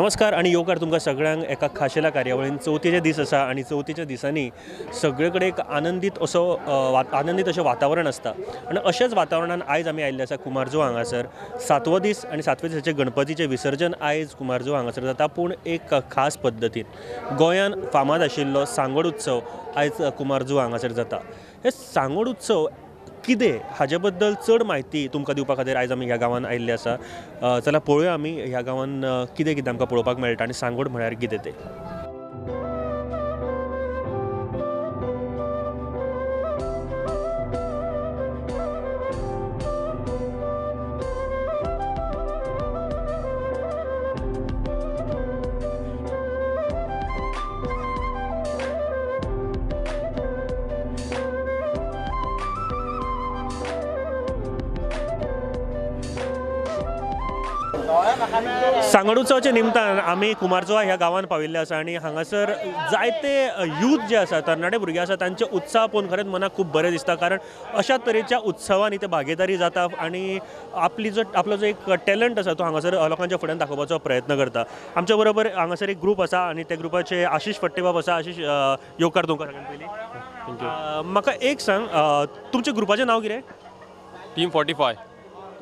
नमस्कार आनी येवकार तुमकां सगळ्यांक एका खाशेल्या कार्यावळीन. चवथीचे दीस आसा आनी चवथीच्या दिसांनी सगळे कडेन एक आनंदीत असो आनंदीत अशें वातावरण आसता आनी अशेंच वातावरणान आयज आमी आयिल्ले आसा कुमारजुंवा हांगासर. सातवो दीस आनी सातव्या दिसाचें गणपतीचें विसर्जन आयज कुमारजुंवा हांगासर जाता, पूण एक खास पद्दतीन. गोंयान फामाद आशिल्लो सांगोड उत्सव आयज कुमारजुंवा हांगासर जाता. हे सांगोड उत्सव कितें हाजे बद्दल चड म्हायती तुमकां दिवपा खातीर आयज आमी ह्या गांवान आयिल्ले आसा. चला पळोवया आमी ह्या गांवान कितें कितें आमकां पळोवपाक मेळटा आनी सांगोड म्हळ्यार कितें तें. सांगोड उत्सवाच्या निमतान आमी कुमारजुंवा ह्या गांवान पाविल्ले आसा आनी हांगासर जायते यूथ जे आसा, तरणाटे भुरगे आसा, तांचे उत्साह पळोवन खरेंच मनाक खूब बरें दिसता. कारण अशा तरेच्या उत्सवांनी ते भागीदारी जाता आनी आपली जो आपलो जो एक टॅलंट आसा तो हांगासर लोकांच्या फुड्यान दाखोवपाचो प्रयत्न करता. आमच्या बरोबर हांगासर एक ग्रूप आसा आनी त्या ग्रुपाचे आशिश फट्टेबाब आसा. आशिश, येवकार तुमकां सगळ्यांत पयलीं. म्हाका एक सांग, तुमच्या ग्रुपाचें नांव कितें? टीम 45.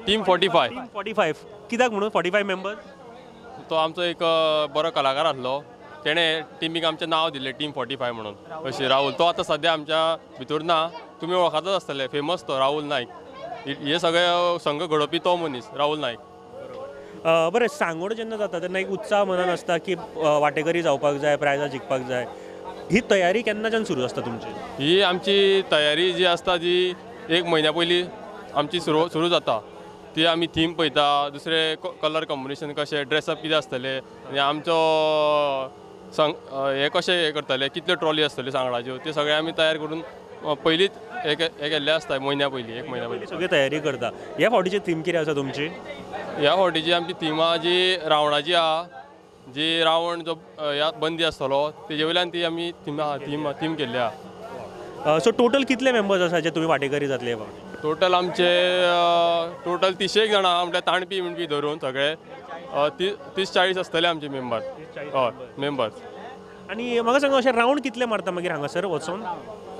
टीम 45. टीम 45 कित्याक म्हणून 45 मेंबर्स? तो आमचो एक बरो कलाकार आसलो, तेणें टिमीक आमचें नांव दिलें टीम 45 म्हणून. अशें राहुल, तो आतां सद्या आमच्या भितर ना, तुमी वळखातच आसतले, फेमस तो राहुल नायक. हे सगळे संघ घडोवपी तो मनीस राहुल नायक. बरें, सांगोड जेन्ना जाता तेन्ना एक उत्साह मनान आसता की वांटेकरी जावपाक जाय, प्रायजां जिखपाक जाय. ही तयारी केन्नाच्यान सुरू आसता तुमची? ही आमची तयारी जी आसता ती एक म्हयन्या पयलीं आमची सुरू जाता. ती आमी थीम पळयता, दुसरे कलर कॉम्बिनेशन कशें, ड्रेसअप कितें आसतलें आनी आमचो हें कशें हें करतले, कितल्यो ट्रॉली आसतल्यो सांगडाच्यो, त्यो सगळें आमी तयार करून पयलींच हे केल्लें आसता. म्हयन्या पयलीं, एक म्हयन्या पयलीं सगळी तयारी करता. ह्या फावटीची थीम कितें आसा तुमची? ह्या फावटीची आमची थीम आहा जी रावणाची आहा, जी रावण जो ह्या बंदी आसतलो तेजे वयल्यान ती आमी थीम केल्ली आहा. सो टोटल कितले मेंबर्स आसा जे तुमी वांटेकरी जातले ह्या फावटी? टोटल आमचे टोटल 30 जाणां, म्हळ्यार ताणपी बिणपी धरून सगळे 30-40 आसतले आमचे मेंबर. हय, मेंबर्स. आनी म्हाका सांगा, अशें रावंड कितले मारता मागीर हांगासर वचोन?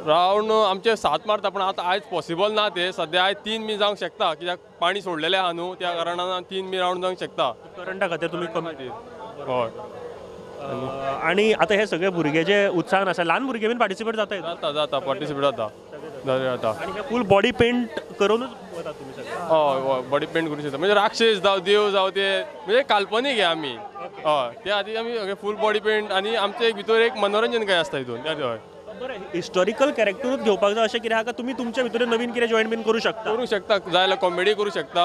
रावंड आमचे 7 मारता, पूण आतां आयज पॉसिबल ना ते. सद्या आयज 3 बी जावंक शकता, कित्याक पाणी सोडलेलें आहा न्हू, त्या कारणान 3 बी रावंड जावंक शकता. करंटा खातीर तुमी कमी. हय. आनी आतां हे सगळे भुरगे जे उत्साहान आसा, ल्हान भुरगे बीन पार्टिसिपेट जाता? जाता जाता, पार्टिसिपेट जाता जाता. आनी फूल बॉडी पेंट करूनच वतात तुमी सगळे? हय हय, बॉडी पेंट करूं शकता. म्हणजे राक्षस जावं देव जावं ते म्हणजे काल्पनीक हे आमी. हय, त्या खातीर आमी फूल बॉडी पेंट आनी आमचे एक भितर एक मनोरंजन काय आसता हितून. हय, बरें, हिस्टॉरिकल कॅरेक्टरूच घेवपाक जाय अशें कितें आहा तुमी तुमच्या भितर नवीन कितें जॉयन बीन करूं शकता? करूं शकता, जाय जाल्यार कॉमेडी करूं शकता,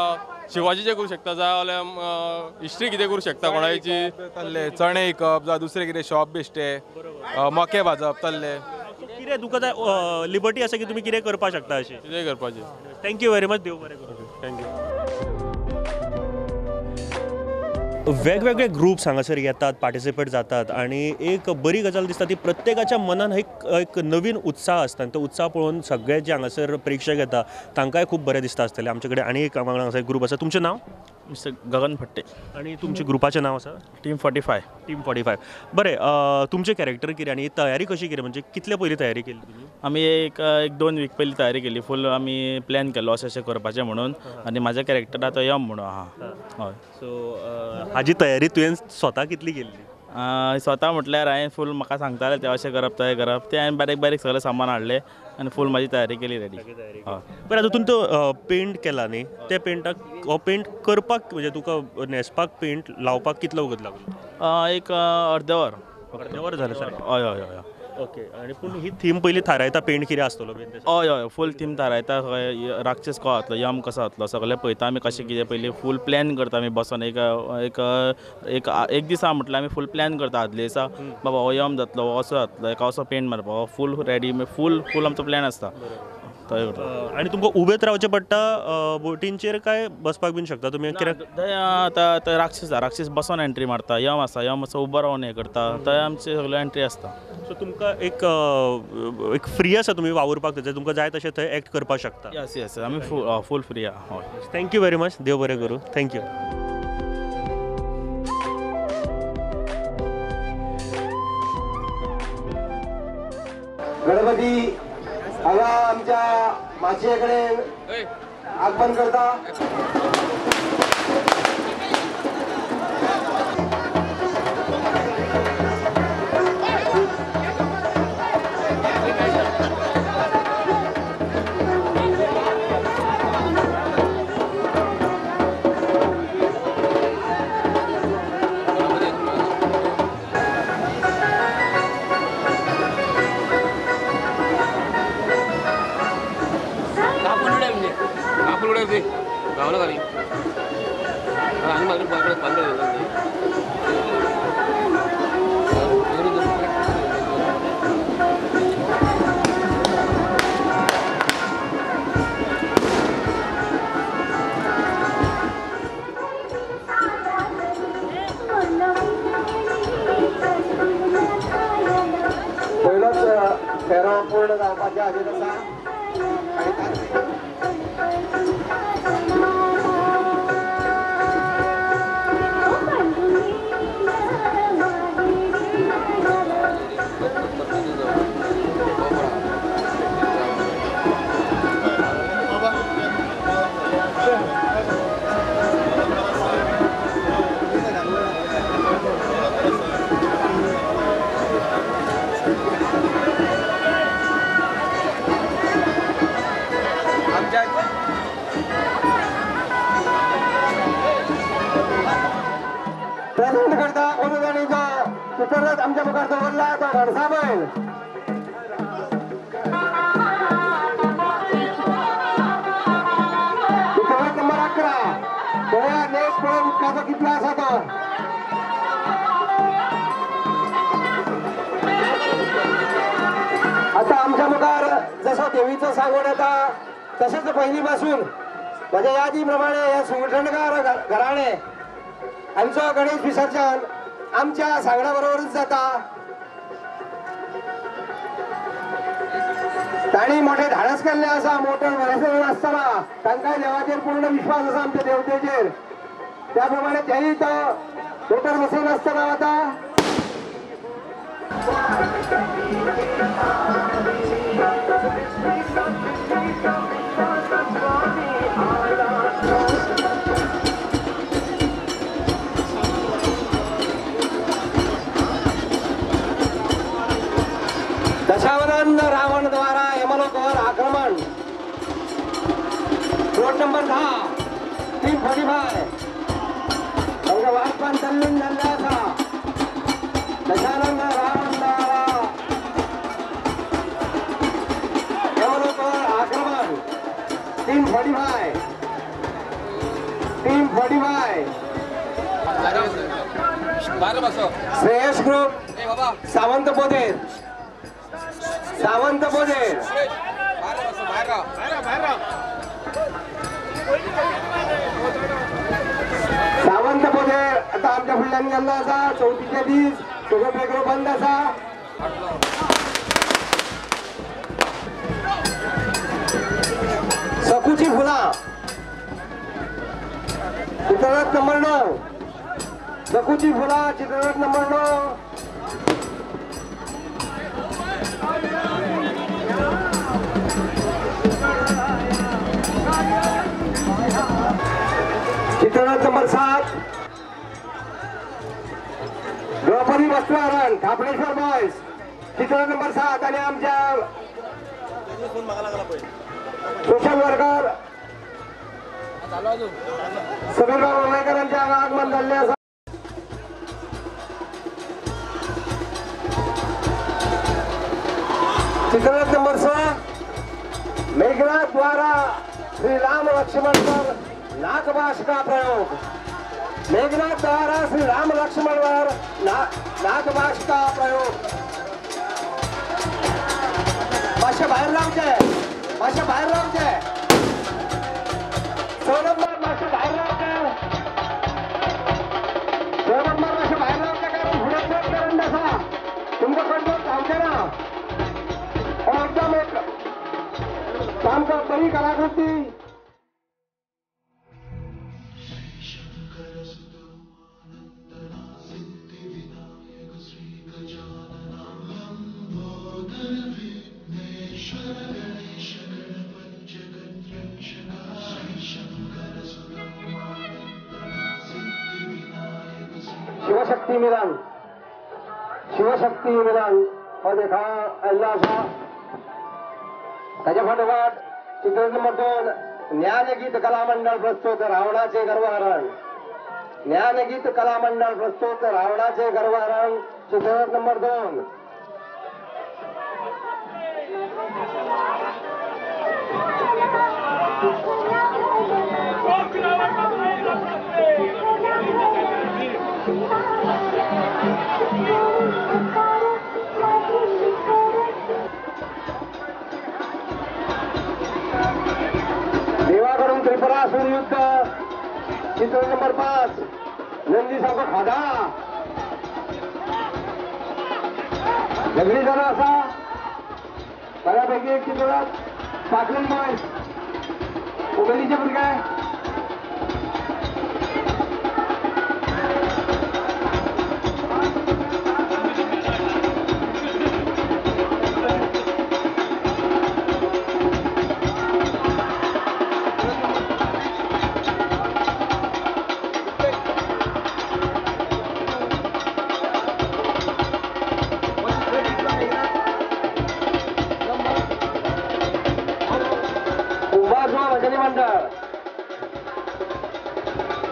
शिवाजीचें करूं शकता, जाय जाल्यार हिस्ट्री कितें करूं शकता, कोणाची तल्ले चणे विकप जावं दुसरें कितें शॉप बिश्टे, मके भाजप तल्ले, कितें तुका जाय लिबर्टी आसा की तुमी कितें करपाक शकता अशें कितें करपाचें. Thank you very much, देव बरें करूं. Thank you. वेगवेगळे ग्रुप्स हांगासर येतात, पार्टिसिपेट जातात आनी एक बरी गजाल दिसता ती प्रत्येकाच्या मनान एक एक नवीन उत्साह आसता आनी तो उत्साह पळोवन सगळे जे हांगासर प्रेक्षक येता तांकांय खूब बरें दिसता आसतलें. आमचे कडेन आनी एक वांगडा हांगासर ग्रूप आसा. तुमचें नांव? मिस्टर गगन फट्टे. आनी तुमच्या ग्रुपाचें नांव आसा? टीम 45. टीम 45. बरें, तुमचें कॅरेक्टर कितें आनी तयारी कशी कितें, म्हणजे कितले पयलीं तयारी केली तुमी? आमी एक 2 वीक पयलीं तयारी केली. फूल आमी प्लॅन केल्लो अशें अशें करपाचें म्हणून. आनी म्हाजें कॅरेक्टर आतां यम म्हणून आहा. हय. सो हाजी तयारी तुवें स्वता कितली केल्ली? स्वता म्हटल्यार हांवें फूल म्हाका सांगतालें तें अशें करप तशें करप, तें हांवें बारीक बारीक सगळें सामान हाडलें आनी फूल म्हाजी तयारी केली रेडी. बरें, आतां तुवें तो पेंट केला न्ही, त्या पेंटाक हो पेंट करपाक म्हणजे तुका न्हेसपाक पेंट लावपाक कितलो वगत लागलो? एक अर्दें वर. अर्दें वर जालें सर? हय हय हय. ओके. आनी पूण ही थीम पयलीं थारायता पेंट कितें आसतलो बीन? हय हय, फूल थीम थारायता. राक्षस कसो जातलो, यम कसो जातलो, सगळें पळयता आमी कशें कितें. पयलीं फूल प्लॅन करता आमी बसोन. एक एक एक एक दिसा म्हटल्यार आमी फूल प्लॅन करता आदले दिसा, बाबा हो यम जातलो, हो असो जातलो, हेका असो पेंट मारपा, हो फूल रेडी, फूल फूल आमचो प्लॅन आसता. आनी तुमकां उबेच रावचें पडटा बोटींचेर काय बसपाक बीन शकता तुमी? थंय आतां राक्षस आसा, राक्षस बसोन एंट्री मारता, यम आसा, यम असो उबो रावन हें करता, थंय आमची सगळी एंट्री आसता. सो तुमकां एक एक फ्री आसा तुमी वावुरपाक थंय, तुमकां जाय तशें थंय एक्ट करपाक शकता. येस येस, आमी फूल फ्री आहा. Thank you very much, देव बरें करूं. Thank you. गणपती हांगा आमच्या माचये कडेन आगमन करता. पयलोच फेरो पूर्ण जावपाच्या आदीं आसा प्रेझेंट करता अनुदानीचो चित्ररथ आमच्या मुखार दवरला तो घणसाबैल. चित्ररथ नंबर 11 पळया नेट पळोवन उदकाचो कितलो आसा तो. आतां आमच्या मुखार जसो देवीचो सांगोड येता तशेंच पयलीं पासून म्हज्या यादी प्रमाणे हे सुंगटणकार घराणे आमचो गणेश विसर्जन आमच्या सांगडा बरोबरच जाता. तांणी मोठे धाडस केल्ले आसा मोटर बरें आसतना तांकां देवाचेर पूर्ण विश्वास आसा आमच्या देवतेचेर. त्या प्रमाणे तेय तो मोटर बसयनासतना वता. दशावनंद रावण द्वारा यमलोकवर आक्रमण. रोड नंबर 10 टीम 45 तांकां वाटपान तल्लीन जाल्लें आसा. दशानंद रावण द्वारा यमलोकवर आक्रमण. टीम 45 टीम 45 श्रेयस ग्रुप सावंत पोदेर. सावंत पोदेर सावंत पोदेर आता आमच्या फुडल्यान गेल्लो आसा. चवथीचे दीस सगळ्यो बेकरो बंद आसा. सकूची फुलां चित्ररथ नंबर 9. सकूची फुलां चित्ररथ नंबर 9. चित्ररथ नंबर 7 द्रौपदी वस्त्रहरण खापडेश्वर बॉयज. चित्ररथ नंबर 7 आणि आमच्या सोशल वर्कर समीरबाब उमेकरांच्या आगमन जाल्लें आसा. चित्ररथ नंबर 6 मेघनाथ द्वारा श्री राम लक्ष्मण पर नागबाश का प्रयोग. मेघनाथ द्वारा श्री राम लक्ष्मण पर नागबाश का प्रयोग. मातशें भायर रावचें, मातशें भायर रावचें. 6 नंबर मातशें भायर रावचें. 6 नंबर मातशें भायर रावचें कारण फुडें चड करंट आसा. तुमकां कंट्रोल जावचें ना. एकदम एक सामको बरी कलाकृती. Shri Gajanana Lambodar. शिवशक्ती मिलन, शिवशक्ती मिलन हो देखाव आयिल्लो आसा. ताच्या फाटोफाट चित्ररथ नंबर 2 ज्ञानगीत कला मंडळ प्रस्तुत रावणाचे गर्वहरण, ज्ञानगीत कला मंडळ प्रस्तुत रावणाचे गर्वहरण चित्ररथ नंबर 2. देवाकडून त्रिपुरासुर युद्ध चित्र नंबर 5 नंदी सारखो खादा झगडी जालो आसा. बऱ्यापैकी एक चित्ररथ पाकलीन बॉयज उमेदीचे भुरगे.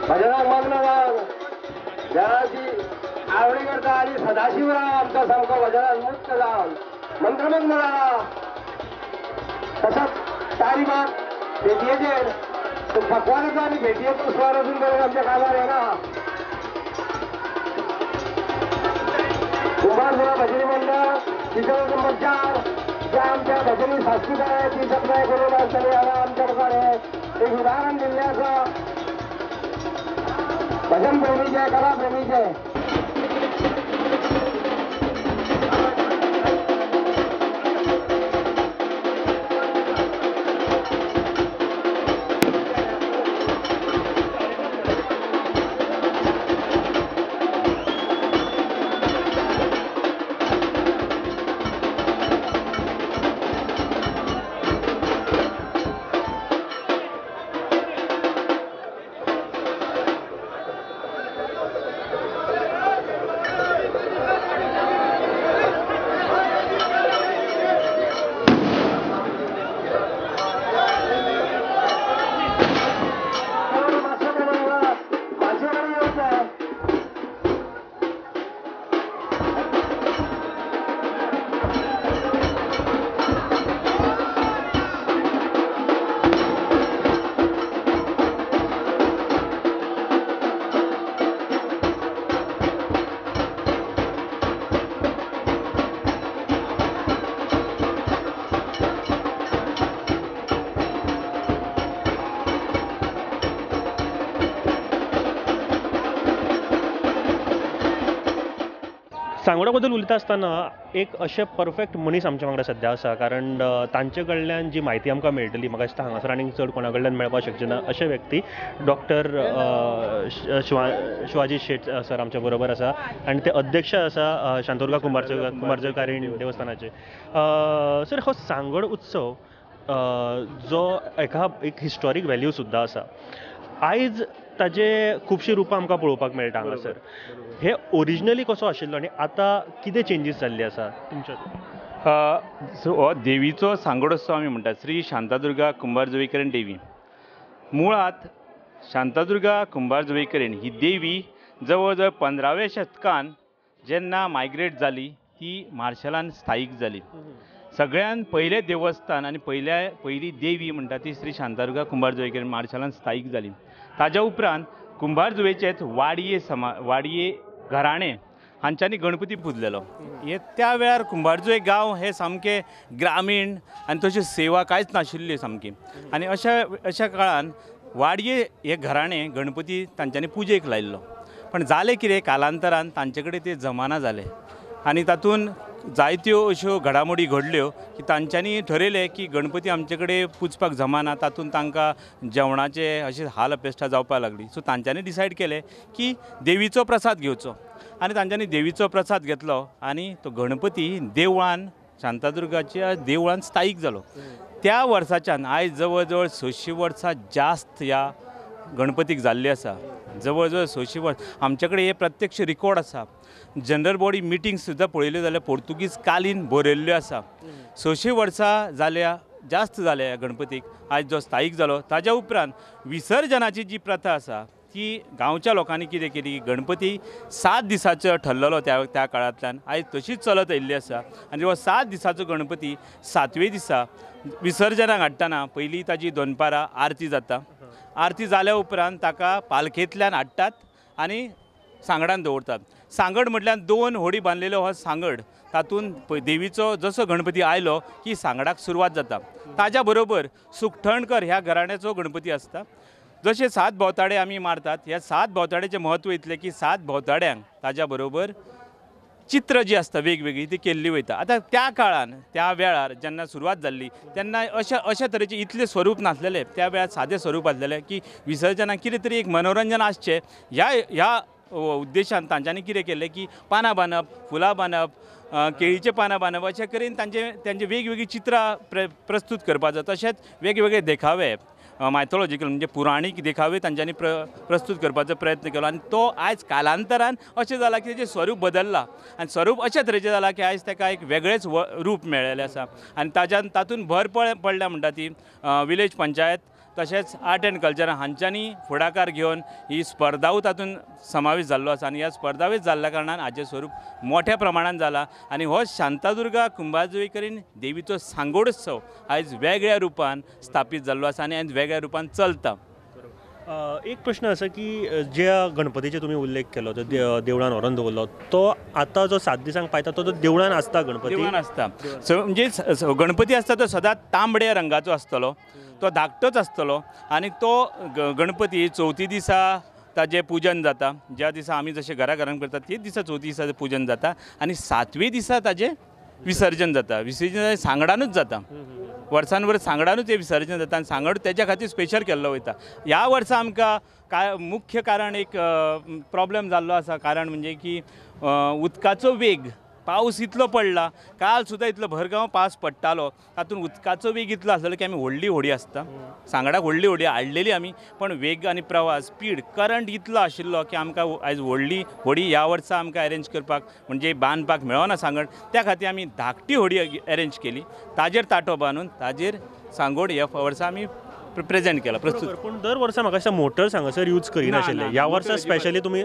भजनाक मग्न जावन देवाची आवडी करता आनी सदाशिवराव आमचो सामको भजनाक मुक्त जावन मंत्रमग्न जाला. तसोच तारीबाग भेटयेचेर फकवानाचो आनी भेटयेचो स्वर अजून पर्यंत आमच्या कानार येना. कुंभारजुआ भजनी मंडळ चित्र नंबर 4 ज्या आमच्या भजनी संस्कृताय ती जतनाय करून आसतली हांगा आमच्या मुखार एक उदाहरण दिल्लें आसा. भजन प्रेमीचे, कला प्रेमीचे. सांगोडा बद्दल उलयता आसतना एक अशें परफेक्ट मनीस आमच्या वांगडा सद्या आसा, कारण तांचे कडल्यान जी म्हायती आमकां मेळटली म्हाका दिसता हांगासर आनीक चड कोणा कडल्यान मेळपाक शकचे ना अशे व्यक्ती डॉक्टर शिवाजी शेट सर आमच्या बरोबर आसा आनी ते अध्यक्ष आसा शांतादुर्गा कुंभारजुवेकारीण देवस्थानाचे. सर, हो सांगोड उत्सव जो एका एक हिस्टोरीक वेल्यू सुद्दां आसा, आयज ताजे खुबशीं रुपां आमकां पळोवपाक मेळटा हांगासर. हे ओरिजिनली कसो आशिल्लो आनी आतां कितें चेंजीस जाल्ले आसा तुमच्या? हो देवीचो सांगोड उत्सव आमी म्हणटात, श्री शांतादुर्गा कुंभारजुवेकरण देवी. मुळांत शांतादुर्गा कुंभारजुवेकरण ही देवी जवळ जवळ 15व्या शतकान जेन्ना मायग्रेट जाली ती मार्शलान स्थायीक जाली. सगळ्यान पयलें देवस्थान आनी पयली देवी म्हणटा ती श्री शांतादुर्गा कुंभारजुवेकरण मार्शलान स्थायीक जाली. ताज्या उपरांत कुंभारजुवेचेच वाडये घराणें हांच्यांनी गणपती पुजलेलो. हे त्या वेळार कुंभारजुवे गांव हे सामकें ग्रामीण आनी तशी सेवा कांयच नाशिल्ली सामकी. आनी अशा काळान वाडये हे घराणें गणपती तांच्यांनी पुजेक लायिल्लो. पण जालें कितें, कालांतरान तांचे कडेन ते जमाना जाले आनी तातूंत जायत्यो अश्यो घडामोडी घडल्यो की तांच्यांनी ठरयलें की गणपती आमचे कडेन पुजपाक जमाना, तातूंत तांकां जेवणाचे अशे हाल अपेश्टा जावपाक लागली. सो तांच्यांनी डिसायड केलें की देवीचो प्रसाद घेवचो आनी तांच्यांनी देवीचो प्रसाद घेतलो आनी तो गणपती देवळान शांतादुर्गाच्या देवळान स्थायीक जालो. त्या वर्साच्यान आयज जवळ जवळ 600 वर्सां जास्त ह्या गणपतीक जाल्ली आसा. जवळ जवळ 600 वर्स आमचे कडेन हे प्रत्यक्ष रिकॉर्ड आसा. जनरल बॉडी मिटींग सुद्दां पळयल्यो जाल्यार पोर्तुगीज कालीन बरयल्ल्यो आसा. 600 वर्सां जाल्या, जास्त जाल्या गणपतीक. आयज जो स्थायीक जालो ताज्या उपरांत विसर्जनाची जी प्रथा आसा ती गांवच्या लोकांनी कितें केली, गणपती 7 दिसाचो ठरलेलो त्या त्या काळांतल्यान आयज तशीच चलत आयिल्ली आसा. आनी हो 7 दिसाचो गणपती 7वे दिसा विसर्जनाक हाडटना पयलीं ताजी दनपारां आरती जाता. आरती जाल्या उपरांत ताका पालखेंतल्यान हाडटात आनी सांगडान दवरतात. सांगड म्हटल्यार 2 होडी बांदलेलो हो सांगड, तातूंत देवीचो जसो गणपती आयलो की सांगडाक सुरवात जाता. ताज्या बरोबर सुखठणकर ह्या घराण्याचो गणपती आसता. जशे 7 भोंवताडे आमी मारतात, ह्या 7 भोंवताड्याचें म्हत्व इतलें की 7 भोंवताड्यांक ताज्या बरोबर चित्र जी आसता वेगवेगळी ती केल्ली वयता. आतां त्या काळान त्या वेळार जेन्ना सुरवात जाल्ली तेन्ना अशा अशा तरेचे इतलें स्वरूप नासलेलें. त्या वेळार सादें स्वरूप आसलेलें की विसर्जनाक कितें तरी एक मनोरंजन आसचें ह्या ह्या उद्देशान तांच्यांनी कितें केल्लें की पानां बांदप, फुलां बांदप, केळीचें पानां बांदप, अशें करीन तांचे तांचे वेगवेगळीं चित्रां प्रस्तूत करपाचो. तशेंच वेगवेगळे देखावे मायथोलॉजिकल म्हणजे पुराणीक देखावे तांच्यांनी प्रस्तूत करपाचो प्रयत्न केलो. आनी तो आयज कालांतरान अशें जाला की तेजें स्वरूप बदल्लां आनी स्वरूप अशे तरेचें जालां की आयज ताका एक वेगळेंच रूप मेळ्ळेलें आसा. आनी ताज्यान तातूंत भर पडल्या म्हणटा ती विलेज पंचायत तशेंच आर्ट एंड कल्चर हांच्यांनी फुडाकार घेवन ही स्पर्धावूय तातूंत समावेश जाल्लो आसा. आनी ह्या स्पर्धावेश जाल्ल्या कारणान हाचें स्वरूप मोठ्या प्रमाणान जाला. आनी हो शांतादुर्गा कुंभारजुवेकरीन देवीचो सांगोडोत्सव आयज वेगळ्या रुपान स्थापीत जाल्लो आसा आनी आयज वेगळ्या रुपान चलता. एक प्रश्न आसा की ज्या गणपतीचो तुमी उल्लेख केलो, जो देवळान व्हरोन दवरलो, तो आतां जो 7 दिसांक पायता तो देवळान आसता गणपती? देवळान आसता. म्हणजे गणपती आसता तो सदांच तांबड्या रंगाचो आसतलो, तो धाकटोच आसतलो. आनी तो गणपती चवथी दिसा ताजें पुजन जाता. ज्या दिसा आमी जशें घरा घरान करतात तेच दिसा चवथी दिसा पुजन जाता आनी 7वे दिसा ताजें विसर्जन जाता. विसर्जन सांगडानूच जाता, वर्सान वर्स सांगडानूच हें विसर्जन जाता आनी सांगड तेज्या खातीर स्पेशल केल्लो वयता. ह्या वर्सा आमकां काय मुख्य कारण एक प्रॉब्लम जाल्लो आसा. कारण म्हणजे की उदकाचो वेग, पावस इतलो पडला, काल सुद्दां इतलो भरगांव पावस पडटालो, तातूंत उदकाचो वेग इतलो आसलो की आमी व्हडली होडी आसता सांगडाक व्हडली होडी हाडलेली आमी, पण वेग आनी प्रवाह स्पीड करंट इतलो आशिल्लो की आमकां आयज व्हडली होडी ह्या वर्सा आमकां अरेंज करपाक म्हणजे बांदपाक मेळना सांगड. त्या खातीर आमी धाकटी होडी अरेंज केली, ताजेर ताटो बांदून ताजेर सांगोड ह्या वर्सा आमी प्रेजेंट केला प्रस्तुत. पूण दर वर्सा म्हाका दिसता मोटर्स हांगासर यूज करिनाशिल्ले, ह्या वर्सा स्पेशली तुमी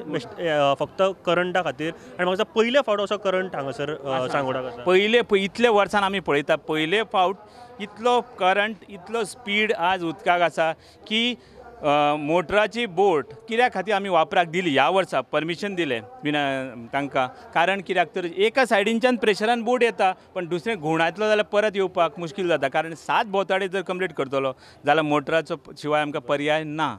फक्त करंटा खातीर. आनी म्हाका दिसता पयले फावट असो करंट हांगासर सांगोडाक आसा. पयले इतले वर्सान आमी पळयता पयले फावट इतलो करंट इतलो स्पीड आज उदकाक आसा की मोटराची बोट कित्या खातीर आमी वापराक दिली ह्या वर्सा परमिशन दिलें विना तांकां. कारण कित्याक तर एका सायडीनच्यान प्रेशरान बोट येता पण दुसरें घुंवडायतलो जाल्यार परत येवपाक मुश्कील जाता. कारण 7 भोंवताडे जर कंप्लीट करतलो जाल्यार मोटराचो शिवाय आमकां पर्याय ना.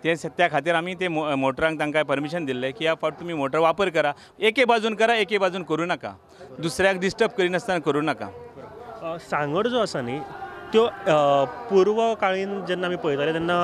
ते त्या खातीर आमी ते मोटरांक तांकां परमिशन दिल्लें की ह्या फावट तुमी मोटर वापर करा, एके बाजून करा एके बाजून करूं नाका, दुसऱ्याक डिस्टर्ब करिनासतना करूं नाका. सांगड जो आसा न्ही त्यो पूर्वकाळीन जेन्ना आमी पळयताले तेन्ना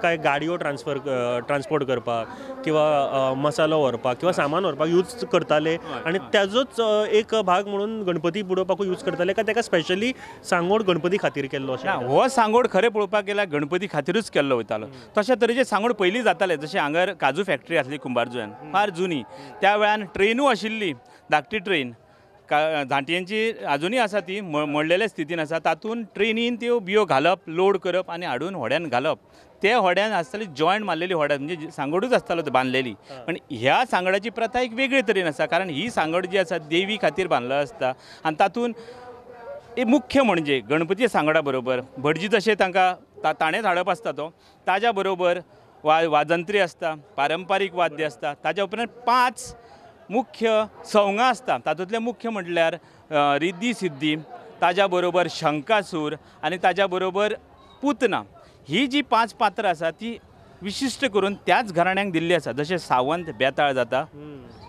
कांय गाडयो ट्रान्सपोर्ट करपाक किंवा मसालो व्हरपाक किंवा सामान व्हरपाक यूज करताले आनी ताजोच एक भाग म्हणून गणपती बुडोवपाकूय यूज करताले. काय ताका स्पेशली सांगोड गणपती खातीर केल्लो अशें? हो सांगोड खरें पळोवपाक गेल्यार गणपती खातीरूच केल्लो वयतालो. तशे तरेचे सांगोड पयलीं जाताले. जशें हांगर काजू फॅक्टरी आसली कुंभारजुव्यान फार जुनी, त्या वेळान ट्रेनूय आशिल्ली धाकटी ट्रेन, झांटयांची अजुनूय आसा ती मोडलेले स्थितीन आसा. तातूंत ट्रेनीन त्यो बियो घालप, लोड करप आनी हाडून होड्यान घालप. ते होड्यान आसताली जॉयंट मारलेली होड्यान म्हणजे सांगडूच आसतालो तो बांदलेली. पण ह्या सांगडाची प्रथा एक वेगळे तरेन आसा. कारण ही सांगड जी आसा देवी खातीर बांदलो आसता आनी तातूंत एक मुख्य म्हणजे गणपती सांगडा बरोबर भटजी जशें तांकां ताणेंच हाडप आसता तो, ताज्या बरोबर वाजंत्री आसता, पारंपारीक वाद्य आसता. ताज्या उपरांत 5 मुख्य सवंगां आसता. तातूंतलें मुख्य म्हटल्यार रिद्धी सिद्धी, ताज्या बरोबर शंकासूर आनी ताज्या बरोबर पुतना. ही जी 5 पात्रां आसा ती विशिश्ट करून त्याच घराण्यांक दिल्ली आसा. जशें सावंत बेताळ जाता,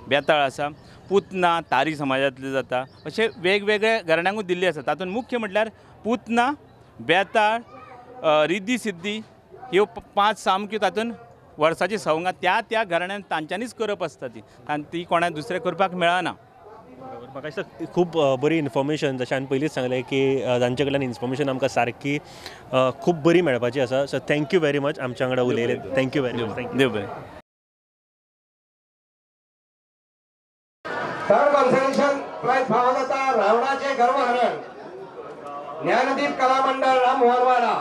बेताळ आसा, पुतना तारी समाजांतले जाता, अशे वेगवेगळ्या घराण्यांकूच दिल्ली आसा. तातूंत मुख्य म्हटल्यार पुतना, बेताळ, रिद्धी सिद्धी ह्यो 5 सामक्यो तातूंत वर्साची सवंगां त्या त्या घराण्यान तांच्यांनीच करप आसता ती, आनी ती कोणाक दुसरें करपाक मेळना. म्हाका दिसता खूब बरी इन्फॉर्मेशन, जशें हांवें पयलींच सांगलें की तांचे कडल्यान इन्फॉर्मेशन आमकां सारकी खूब बरी मेळपाची आसा. So thank you very much आमच्या वांगडा उलयले. Thank you very much. देव बरें. थर्ड कॉन्सलेशन प्रायज फावो जाता रावणाचे गर्भहरण, ज्ञानदीप कला मंडळ राममोहनवाडा.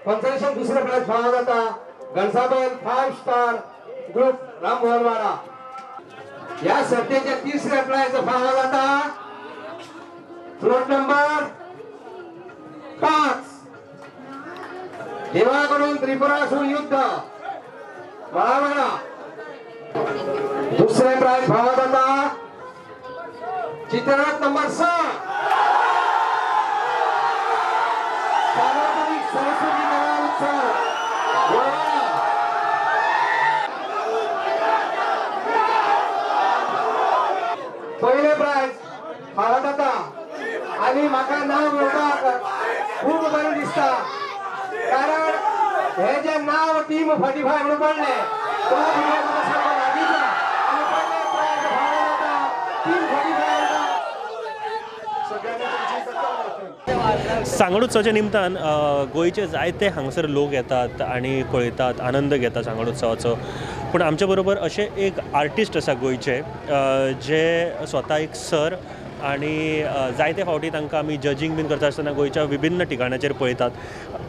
कॉन्सलेशन दुसरे प्रायज फावो जाता घनसाबेल 5 स्टार ग्रुप राममोहनवाडा. या सर्तीचे तिसरे प्रायज फावो जाता फ्लोट नंबर 5 देवाकडून त्रिपुरासूर युद्ध मळावाडा. दुसरे प्रायज फावो जाता चित्ररथ नंबर 6 सार्वजनिक सरस्वती कला उत्सव गोवा. पहिले प्रायज फावो जाता आनी म्हाका नांव घेवपाक खूब बरें दिसता, कारण हे जे नांव टीम 45 म्हणून पडलें तो सारको लागींच आनी पयले प्रायज फावो जाता टीम 45. सांगड उत्सवाच्या निमतान गोंयचे जायते हांगासर लोक येतात आनी पळयतात, आनंद घेतात सांगड उत्सवाचो. पूण आमच्या बरोबर अशे एक आर्टिस्ट आसा गोंयचे जे स्वता एक सर आनी जायते फावटी तांकां आमी जजींग बीन करता आसतना गोंयच्या विभिन्न ठिकाणाचेर पळयतात.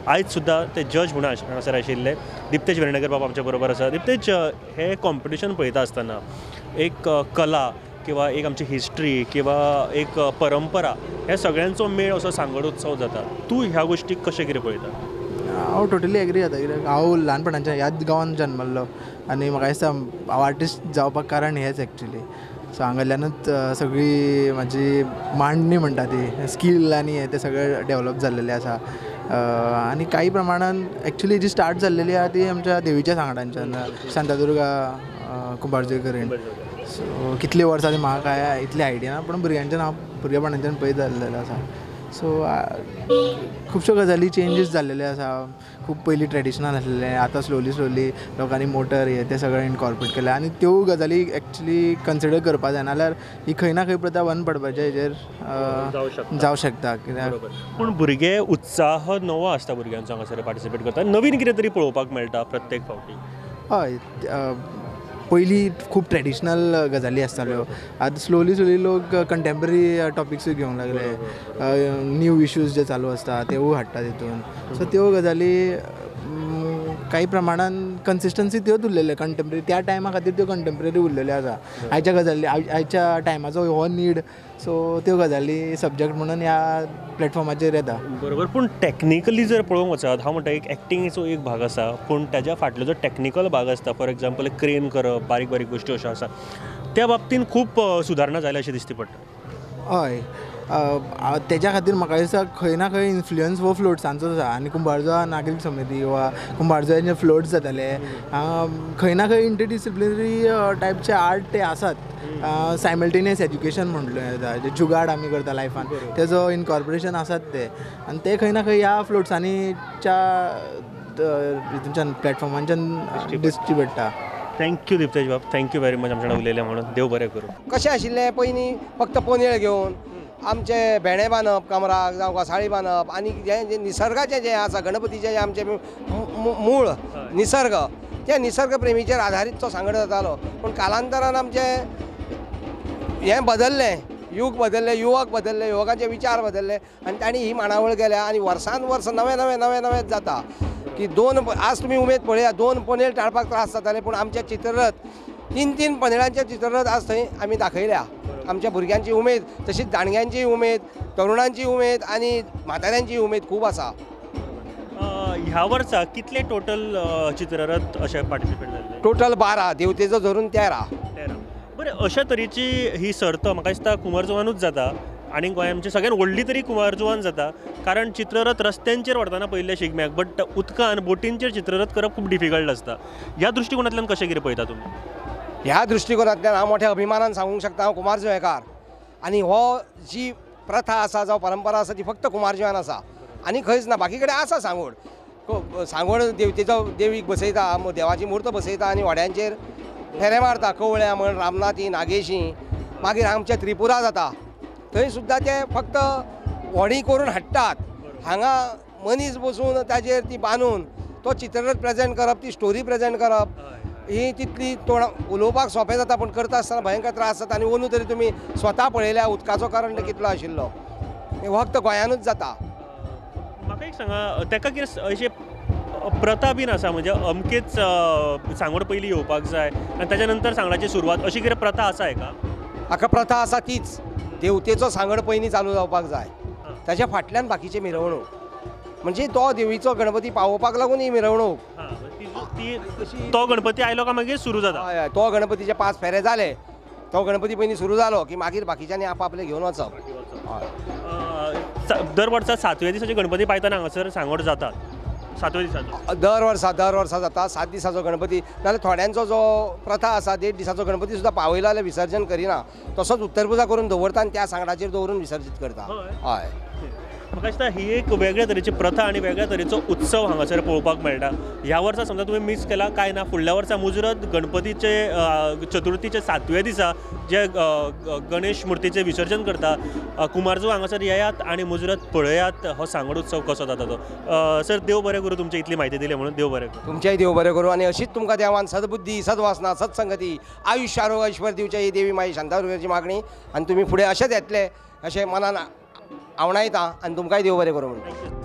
आयज सुद्दां ते जज म्हणून हांगासर आशिल्ले दीप्तेश वेर्णेकर बाब आमच्या बरोबर आसा. दीप्तेश, हें कॉम्पिटिशन पळयता आसतना एक कला किंवा एक आमची हिस्ट्री किंवा एक परंपरा ह्या सगळ्यांचो मेळ असो सांगड उत्सव जाता, तूं ह्या गोश्टीक कशें कितें पळयता? हांव टोटली एग्री जाता, कित्याक हांव ल्हानपणाच्यान ह्याच गांवांत जन्मल्लो आनी म्हाका दिसता हांव आर्टिस्ट जावपाक कारण हेंच एक्चुली. सो हांगासरल्यानूच सगळी म्हाजी मांडणी म्हणटा ती स्कील आनी हें तें सगळें डेवलप जाल्लेलें आसा. आनी काही प्रमाणान एक्चुली जी स्टार्ट जाल्लेली आसा ती आमच्या देवीच्या सांगडांच्यान, शांतादुर्गा कुंभारजुवेकरीण. सो कितलीं वर्सां ती म्हाका कांय इतली आयडिया ना, पूण भुरग्यांच्यान हांव भुरगेपणाच्यान पळयत जाल्लेलो आसा. सो खुबश्यो गजाली चेंजीस जाल्लेले आसा. खूब पयलीं ट्रेडिशनल आसलेलें, आतां स्लोली स्लोली लोकांनी मोटर हे तें सगळें इनकॉर्पोरेट केलें आनी त्यो गजाली एक्चुली कन्सिडर करपा जाय, नाल्यार ही खंय ना खंय प्रथा बंद पडपाच्या हेजेर जावं शकता. कित्याक पूण भुरगे उत्साह नवो आसता भुरग्यांचो हांगासर पार्टिसिपेट करता, नवीन कितें तरी पळोवपाक मेळटा प्रत्येक फावटी. हय, पयलीं खूब ट्रेडिशनल गजाली आसताल्यो, आतां स्लोली स्लोली लोक कंटेम्पररी टॉपिक्सूय घेवंक लागले, न्यू इश्यूज जे चालू आसता तेवूय हाडटा तितून. सो त्यो गजाली काही प्रमाणान कन्सिस्टन्सी त्योच उरलेल्यो, कंटेम्पररी त्या टायमा खातीर त्यो कंटेम्पररी उरलेल्यो आसा. आयच्या गजाली आयच्या टायमाचो हो नीड, सो त्यो गजाली सब्जॅक्ट म्हणून ह्या प्लॅटफॉर्माचेर येता. बरोबर. पूण टॅक्निकली जर पळोवंक वचत, हांव म्हणटा एक एक्टिंगेचो एक भाग आसा, पूण ताज्या फाटलो जो टॅक्निकल भाग आसता, फॉर एग्जाम्पल क्रेन करप, बारीक बारीक गोश्टी अश्यो आसा, त्या बाबतीन खूब सुदारणा जाल्या अशें दिसती पडटा. हय, तेज्या खातीर म्हाका दिसता खंय ना खंय इन्फ्लुयन्स हो फ्लोट्सांचो आसा आनी कुंभारजुवा नागरीक समिती वा कुंभारजुव्याचे फ्लोट्स जाताले, खंय ना खंय इंटरडिसिप्लिनरी टायपचे आर्ट ते आसात. सायमल्टेनियस एज्युकेशन म्हणलें जाता, जे जुगाड आमी करता लायफान तेजो इनकॉर्पोरेशन आसात ते, आनी ते खंय ना खंय ह्या फ्लोट्सांनीच्या हितूनच्यान प्लॅटफॉर्मांच्यान दिश्टी पडटा. Thank you Diptesh बाब, thank you very much आमच्या उलयलें म्हणून. देव बरें करूं. कशें आशिल्लें पयलीं फक्त पोनेळ घेवन आमचे भेंडे बांदप कमराक जावं घोसाळी बांदप आनी जें निसर्गाचें जें आसा गणपतीचें जें आमचें मूळ निसर्ग, त्या निसर्ग प्रेमीचेर आधारीत तो सांगड जातालो. पूण कालांतरान आमचें हें बदल्लें, युग बदल्लें, युवक बदल्ले, युवकांचे विचार बदल्ले आनी तांणी ही मांडावळ केल्या आनी वर्सान वर्स नवें नवें नवें नवेंच जाता की दोन आज तुमी उमेद पळया, दोन पनेळ टाळपाक त्रास जाताले, पूण आमचे चित्ररथ 3-3 पनेळांचे चित्ररथ आज थंय आमी दाखयल्या. आमच्या भुरग्यांची उमेद, तशीच दाणग्यांची उमेद, तरुणांची उमेद आनी म्हाताऱ्यांची उमेद खूब आसा. ह्या वर्सा कितले टोटल चित्ररथ अशे पार्टिसिपेट जाल्ले? टोटल 12, देवतेचो धरून 13. बरें, अशा तरेची ही सर्त म्हाका दिसता कुंभारजुवानूच जाता आनी गोंय आमची सगळ्यान व्हडली तरी कुंभारजुवान जाता, कारण चित्ररथ रस्त्यांचेर व्हरतना पळयल्ले शिगम्याक, बट उदकान बोटींचेर चित्ररथ करप खूब डिफिकल्ट आसता. ह्या दृश्टिकोनांतल्यान कशें कितें पळयता तुमी? ह्या दृश्टिकोनांतल्यान हांव मोठ्या अभिमानान सांगूंक शकता, हांव कुंभारजुवेकार आनी हो जी प्रथा आसा जावं परंपरा आसा ती फक्त कुंभारजुव्यान आसा आनी खंयच ना. बाकी कडेन आसा सांगोड, सांगोड देवतेचो देवीक बसयता, देवाची मूर्त बसयता आनी व्हड्यांचेर फेरे मारता, कवळ्या म्हण, रामनाथी, नागेशी, मागीर आमच्या त्रिपुरा जाता थंय सुद्दां ते फक्त व्हडी करून हाडटात. हांगा मनीस बसून ताजेर ती बांदून तो चित्ररथ प्रेजेंट करप, ती स्टोरी प्रेजेंट करप ही तितली तोंड उलोवपाक सोंपें जाता पूण करता आसतना भयंकर त्रास जाता. आनी अंदू तरी तुमी स्वता पळयल्या उदकाचो करंट कितलो आशिल्लो, हें फक्त गोंयानूच जाता. म्हाका एक सांगा, ताका कितें अशें प्रथा बीन आसा, म्हणजे अमकेच सांगोड पयलीं येवपाक जाय आनी ताच्या नंतर सांगडाची सुरवात, अशी कितें प्रथा आसा हेका? हाका प्रथा आसा तीच, देवतेचो सांगड पयलीं चालू जावपाक जाय, ताच्या फाटल्यान बाकीची मिरवणूक, म्हणजे तो देवीचो गणपती पावोवपाक लागून ही मिरवणूक. तो गणपती आयलो काय मागीर सुरू जाता? हय, तो गणपतीचे 5 फेरे जाले, तो गणपती पयलीं सुरू जालो की मागीर बाकीच्यांनी आपआपले घेवन वचप. दर वर्सा 7व्या दिसाचे गणपती पायतना हांगासर सांगोड जातात? 7व्या दिसाचो दर वर्सा जाता, 7 दिसाचो गणपती. नाल्यार थोड्यांचो जो प्रथा आसा 1.5 दिसाचो गणपती सुद्दां पावयलो जाल्यार विसर्जन करिना, तसोच उत्तरपुजा करून दवरता आनी त्या सांगडाचेर दवरून विसर्जीत करता. हय, म्हाका दिसता ही एक वेगळ्या तरेची प्रथा आनी वेगळ्या तरेचो उत्सव हांगासर पळोवपाक मेळटा. ह्या वर्सा समजा तुमी मीस केला काय ना, फुडल्या वर्सा मुजरत गणपतीचे चतुर्थीचे 7व्या दिसा जे गणेश मुर्तीचें विसर्जन करता, कुमारजुंव हांगासर येयात आनी मुजरत पळयात हो सांगड उत्सव कसो जाता तो. सर देव बरें करूं, तुमची इतली म्हायती दिली म्हणून देव बरें करूं. तुमचेंय देव बरें करूं आनी अशीच तुमकां देवान सद्बुद्धी, सद्वासना, सत्संगती, आयुश्य, आरोग्य, ऐश्वर दिवचें ही देवी माई शांतादुर्गेची मागणी. आनी तुमी फुडें अशेंच येतले अशें मनान आवणायता आनी तुमकांय देव बरें करूं म्हणटा.